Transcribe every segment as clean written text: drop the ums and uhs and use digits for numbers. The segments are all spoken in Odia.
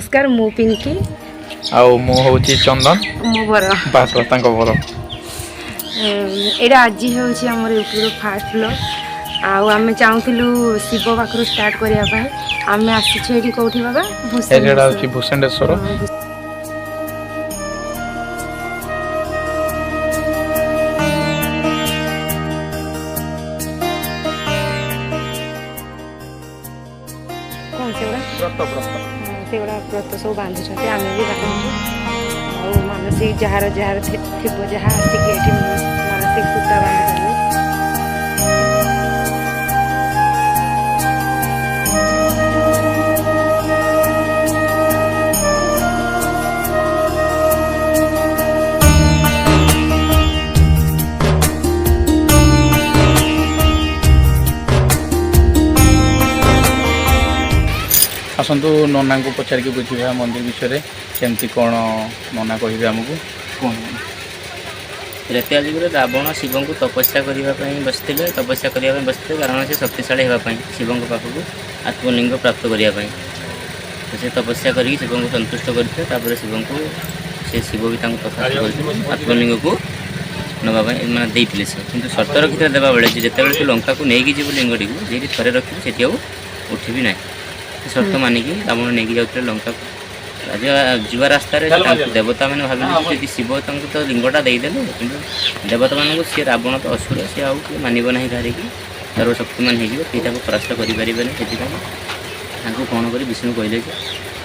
ନମସ୍କାର, ମୁଁ ପିଙ୍କି। ଆଉ ମୁଁ ହେଉଛି ଚନ୍ଦନ। ମୋ ବର। ବାସ୍ ବାସ୍, ତାଙ୍କ ବର। ଏଇଟା ଆଜି ହେଉଛି ଆମର ୟୁଟ୍ୟୁବ୍ର ଫାଷ୍ଟ ବ୍ଲଗ୍। ଆଉ ଆମେ ଚାହୁଁଥିଲୁ ଶିବ ପାଖରୁ ଷ୍ଟାର୍ଟ କରିବା ପାଇଁ। ଆମେ ଆସିଛୁ ଏଇଠି କୋଉଠି ବାବା? ଏଇଟା ହେଉଛି ଭୂଷଣ୍ଡେଶ୍ୱର। କ'ଣ ସେଗୁଡ଼ା? ବ୍ରତ, ବ୍ରତ। ସେଗୁଡ଼ା ବ୍ରତ ସବୁ ବାନ୍ଧୁଛନ୍ତି, ଆମେ ବି ବାନ୍ଧୁଛୁ। ଆଉ ମାନସିକ ଯାହାର ଯାହାର ଥିବ, ଯାହା ଆସିକି ଏଠି ମାନସିକ ସୂତା ବାନ୍ଧିପାରିବେ। ଆସନ୍ତୁ, ନନାଙ୍କୁ ପଚାରିକି ବୁଝିବା ମନ୍ଦିର ବିଷୟରେ କେମିତି କ'ଣ ନନା କହିବେ ଆମକୁ। କୁହନ୍ତୁ। ତ୍ରେତୟା ଯୁଗରେ ରାବଣ ଶିବଙ୍କୁ ତପସ୍ୟା କରିବା ପାଇଁ ବସିଥିଲେ। ତପସ୍ୟା କରିବା ପାଇଁ ବସିଥିଲେ କାରଣ ସେ ଶକ୍ତିଶାଳୀ ହେବା ପାଇଁ, ଶିବଙ୍କ ପାଖକୁ ଆତ୍ମଲିଙ୍ଗ ପ୍ରାପ୍ତ କରିବା ପାଇଁ। ତ ସେ ତପସ୍ୟା କରିକି ଶିବଙ୍କୁ ସନ୍ତୁଷ୍ଟ କରିଥିଲେ। ତାପରେ ଶିବଙ୍କୁ ସେ ଶିବ ବି ତାଙ୍କୁ ତଥାସ୍ତୁ କରିଥିଲେ, ଆତ୍ମଲିଙ୍ଗକୁ ନେବା ପାଇଁ ମାନେ ଦେଇଥିଲେ ସେ। କିନ୍ତୁ ସର୍ତ୍ତ ରଖିଥିଲେ ଦେବାବେଳେ ଯେ ଯେତେବେଳେ ତୁ ଲଙ୍କାକୁ ନେଇକି ଯିବୁ, ଲିଙ୍ଗଟିକୁ ଯେଉଁଠି ଥରେ ରଖିବୁ ସେଠି ଆଉ ଉଠିବି ନାହିଁ। ସେ ସର୍ତ୍ତ ମାନିକି ରାବଣ ନେଇକି ଯାଉଥିଲେ ଲଙ୍କାକୁ। ରାଜା ଯିବା ରାସ୍ତାରେ ତାଙ୍କୁ ଦେବତାମାନେ ଭାବିଲେ ଯେ ଯଦି ଶିବ ତାଙ୍କୁ ତ ଲିଙ୍ଗଟା ଦେଇଦେଲେ, କିନ୍ତୁ ଦେବତାମାନଙ୍କୁ ସିଏ ରାବଣ ତ ଅସୁର, ସିଏ ଆଉ କିଏ ମାନିବ ନାହିଁ କାହାରିକି, ସର୍ବଶକ୍ତିମାନ ହେଇଯିବ, କେହି ତାକୁ ପରାସ୍ତ କରିପାରିବେନି। ସେଥିପାଇଁ ତାଙ୍କୁ କ'ଣ କରି ବିଷ୍ଣୁ କହିଲେ ଯେ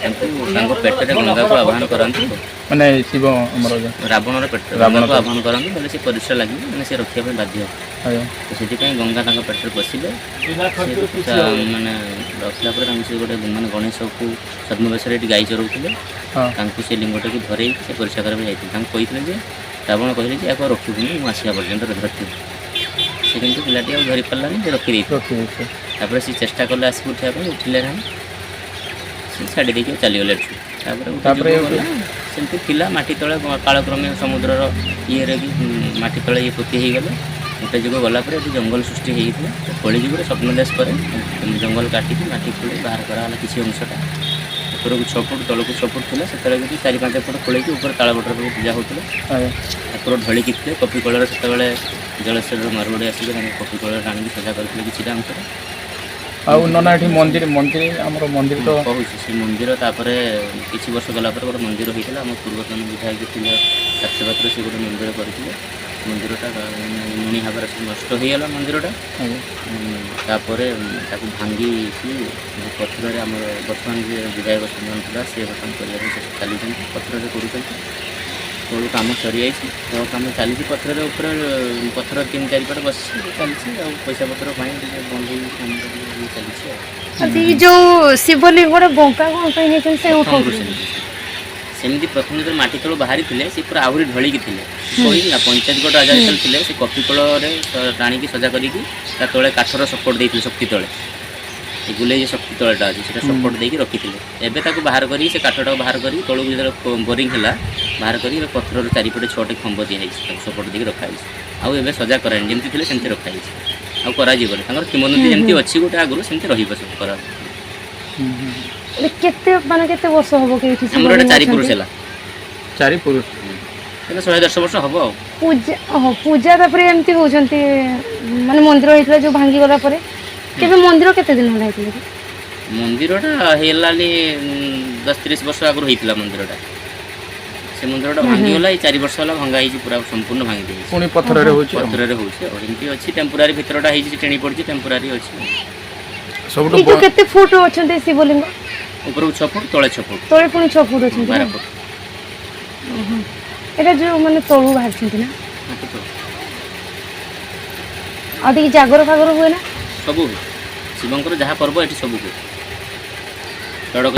ତାଙ୍କୁ ତାଙ୍କ ପେଟରେ ଗଙ୍ଗାକୁ ଆବାହନ କରନ୍ତୁ। ମାନେ ଶିବ ଆମର ରାବଣର ପେଟରେ ରାବଣ ଗଙ୍ଗାକୁ ଆବାହନ କରନ୍ତୁ, ତାହେଲେ ସେ ପରିସ୍ରା ଲାଗିବ, ମାନେ ସେ ରଖିବା ପାଇଁ ବାଧ୍ୟ। ତ ସେଥିପାଇଁ ଗଙ୍ଗା ତାଙ୍କ ପେଟରେ ପଶିଲେ। ସେ ମାନେ ରଖିଲା ପରେ ତାଙ୍କୁ ସେ ଗୋଟେ ମାନେ ଗଣେଶକୁ ଛଦ୍ମବେଶରେ ଏଠି ଗାଈ ଚରାଉଥିଲେ, ତାଙ୍କୁ ସେ ଲିଙ୍ଗଟାକୁ ଧରେଇକି ସେ ପରିସ୍ରା କରିବା ପାଇଁ ଯାଇଥିଲେ। ତାଙ୍କୁ କହିଥିଲେ ଯେ ରାବଣ କହିଲେ ଯେ ଏହାକୁ ଆଉ ରଖିବୁନି, ମୁଁ ଆସିବା ପର୍ଯ୍ୟନ୍ତ ଧରିଥିବୁ। ସେ କିନ୍ତୁ ପିଲାଟି ଆଉ ଧରି ପାରିଲାନି, ସେ ରଖିଦେଇଥିଲେ। ରଖିଦେଇছে। ତାପରେ ସେ ଚେଷ୍ଟା କଲେ ଆସିକି ଉଠିବା ପାଇଁ, ଉଠିଲେ ନାହିଁ। ସେ ଛାଡ଼ି ଦେଇକି ଚାଲିଗଲେ ଏଠୁ। ତାପରେ ଗୋଟେ ତାପରେ ଯୁଗ ଗଲା, ସେମିତି ଥିଲା ମାଟି ତଳେ। କାଳକ୍ରମେ ସମୁଦ୍ରର ଇଏରେ କି ମାଟି ତଳେ ଇଏ ପୋତି ହେଇଗଲେ। ଗୋଟେ ଯୁଗ ଗଲା ପରେ ଏଠି ଜଙ୍ଗଲ ସୃଷ୍ଟି ହେଇଯାଇଥିଲା। କଳି ଯୁଗରେ ସ୍ୱପ୍ନାଦେଶ ପରେ ଜଙ୍ଗଲ କାଟିକି ମାଟି ଖୋଳି ବାହାର କରାଗଲା କିଛି ଅଂଶଟା। ଉପରକୁ 6 ଫୁଟ, ତଳକୁ 6 ଫୁଟ ଥିଲା ସେତେବେଳେ, କିନ୍ତୁ 4-5 ଫୁଟ ଖୋଳେଇକି ଉପରେ ତାଳବଟରେ ପୂଜା ହେଉଥିଲା। ଠାକୁର ଢଳିକି ଥିଲେ କପି କଳରେ। ସେତେବେଳେ ଜଳେଶ୍ୱରରୁ ମାରୁଆଡ଼ି ଆସିକି ତାଙ୍କୁ କପି କଳରେ ଆଣିକି ସଜା କରିଥିଲେ କିଛିଟା ଅଂଶରେ। ଆଉ ନନା, ଏଠି ମନ୍ଦିର ମନ୍ଦିର ଆମର ମନ୍ଦିର ତ କହୁଛି ସେ ମନ୍ଦିର। ତାପରେ କିଛି ବର୍ଷ ଗଲା ପରେ ଗୋଟେ ମନ୍ଦିର ହେଇଥିଲା। ଆମ ପୂର୍ବତନ ବିଧାୟକ ଥିଲେ ପାତ୍ର, ସେ ଗୋଟେ ମନ୍ଦିର କରିଥିଲେ। ମନ୍ଦିରଟା ଲୁଣି ହେବାରେ ସବୁ ନଷ୍ଟ ହେଇଗଲା ମନ୍ଦିରଟା। ତାପରେ ତାକୁ ଭାଙ୍ଗିକି ପଥରରେ ଆମର ବର୍ତ୍ତମାନ ଯେ ବିଧାୟକ ଚନ୍ଦନ ଥିଲା, ସେ ବର୍ତ୍ତମାନ କରିବା ପାଇଁ ଚେଷ୍ଟା ଚାଲିଛନ୍ତି, ପଥରରେ କରୁଛନ୍ତି। ତଳୁ କାମ ସରିଯାଇଛି, ତଳ କାମ ଚାଲିଛି ପଥରରେ। ଉପରେ ପଥର ତିନି ଚାରିପଟେ ବସିଛି, ଚାଲିଛି। ଆଉ ପଇସା ପତ୍ର ପାଇଁ ଟିକେ ବନ୍ଦ ହେଇକି କାମଟା ଟିକେ ଇଏ ଚାଲିଛି ଆଉ। ଏଇ ଯୋଉ ଶିବଲିଙ୍ଗଟା ବଙ୍କା କ'ଣ ପାଇଁ ହେଇଛନ୍ତି ସେ ପ୍ରଥମରୁ ଉଠଉଥିଲେ? ସେମିତି ସେମିତି ପ୍ରଥମେ ଯେତେବେଳେ ମାଟି ତଳୁ ବାହାରିଥିଲେ, ସେ ପୁରା ଆହୁରି ଢଳିକି ଥିଲେ। କହିଲି ନା, ପଞ୍ଚାୟତଗଡ଼ ରାଜା ଯେତେବେଳେ ଥିଲେ, ସେ କପି କଳରେ ଟାଣିକି ସଜା କରିକି ତା ତଳେ କାଠର ସପୋର୍ଟ ଦେଇଥିଲେ। ଶକ୍ତି ତଳେ, ଏ ଗୁଲେଇ ଯେ ଶକ୍ତି ତଳଟା ଅଛି, ସେଟା ସପୋର୍ଟ ଦେଇକି ରଖିଥିଲେ। ଏବେ ତାକୁ ବାହାର କରିକି, ସେ କାଠଟାକୁ ବାହାର କରିକି ତଳକୁ ଯେତେବେଳେ ବୋରିଂ ହେଲା, ବାହାର କରିକି ଏବେ ପଥରର ଚାରିପଟେ 6ଟି ଖମ୍ବ ଦିଆହେଇଛି, ତାକୁ ସପୋର୍ଟ ଦେଇକି ରଖାହେଇଛି। ଆଉ ଏବେ ସଜା କରାହେଇନି, ଯେମିତି ଥିଲେ ସେମିତି ରଖାହେଇଛି, ଆଉ କରାଯିବନି। ତାଙ୍କର କିମ୍ବଦନ୍ତୀ ଯେମିତି ଅଛି ଗୋଟେ ଆଗରୁ, ସେମିତି ରହିବ ସବୁ କରା। ଏଇଟା କେତେ ମାନେ କେତେ ବର୍ଷ ହବ କି ଏଇଠି ଆମର ଏଇଟା ଶିବଲିଙ୍ଗ ଚାରି ପୁରୁଷ ଅଛନ୍ତି? ହେଲା। ଚାରି ପୁରୁଷ। ଏବେ 110 ବର୍ଷ ହବ ଆଉ। ପୂଜା, ଓହୋ, ପୂଜା ତାପରେ ଏମିତି ହଉଛନ୍ତି। ମାନେ ମନ୍ଦିର ହେଇଥିଲା ଯୋଉ ଭାଙ୍ଗିଗଲା ପରେ, କେବେ ମନ୍ଦିର କେତେ ଦିନ ହେଲା ହେଇଥିଲା କି? ମନ୍ଦିରଟା ହେଇଗଲାଣି 10-30 ବର୍ଷ ଆଗରୁ ହେଇଥିଲା ମନ୍ଦିରଟା। ସେ ମନ୍ଦିରଟା ଭାଙ୍ଗିଗଲା, ଏଇ 4 ବର୍ଷ ହେଲା ଭଙ୍ଗା ହେଇଛି, ପୁରା ସମ୍ପୂର୍ଣ୍ଣ ଭାଙ୍ଗି ଦେଇଛି। ପୁଣି ପଥରରେ ହେଉଛି ଆଉ। ପଥରରେ ହେଉଛି ଆଉ ଏମିତି ଅଛି। ଟେମ୍ପୋରାରୀ ଭିତରଟା ହେଇଛି, ଟେଣି ପଡ଼ିଛି, ଟେମ୍ପୋରାରୀ ଅଛି। ସବୁଠୁ ଏଇ ଯୋଉ କେତେ ଫୁଟ ଅଛନ୍ତି ଶିବଲିଙ୍ଗ? ଉପରକୁ 6 ଫୁଟ, ତଳେ 6 ଫୁଟ। ତଳେ ପୁଣି 6 ଫୁଟ ଅଛନ୍ତି 12 ନା? ଫୁଟ। ଓହୋ। ଏଇଟା ଯୋଉ ମାନେ ତଳୁ ବାହାରିଛନ୍ତି ନା? ମାଟି ତଳୁ। ଆଉ ଟିକେ ଜାଗର ଫାଗର ହୁଏ ନା? ସବୁ ହୁଏ। ଶିବଙ୍କର ଯାହା ପର୍ବ ଏଠି ସବୁ ହୁଏ। ଚଡ଼କ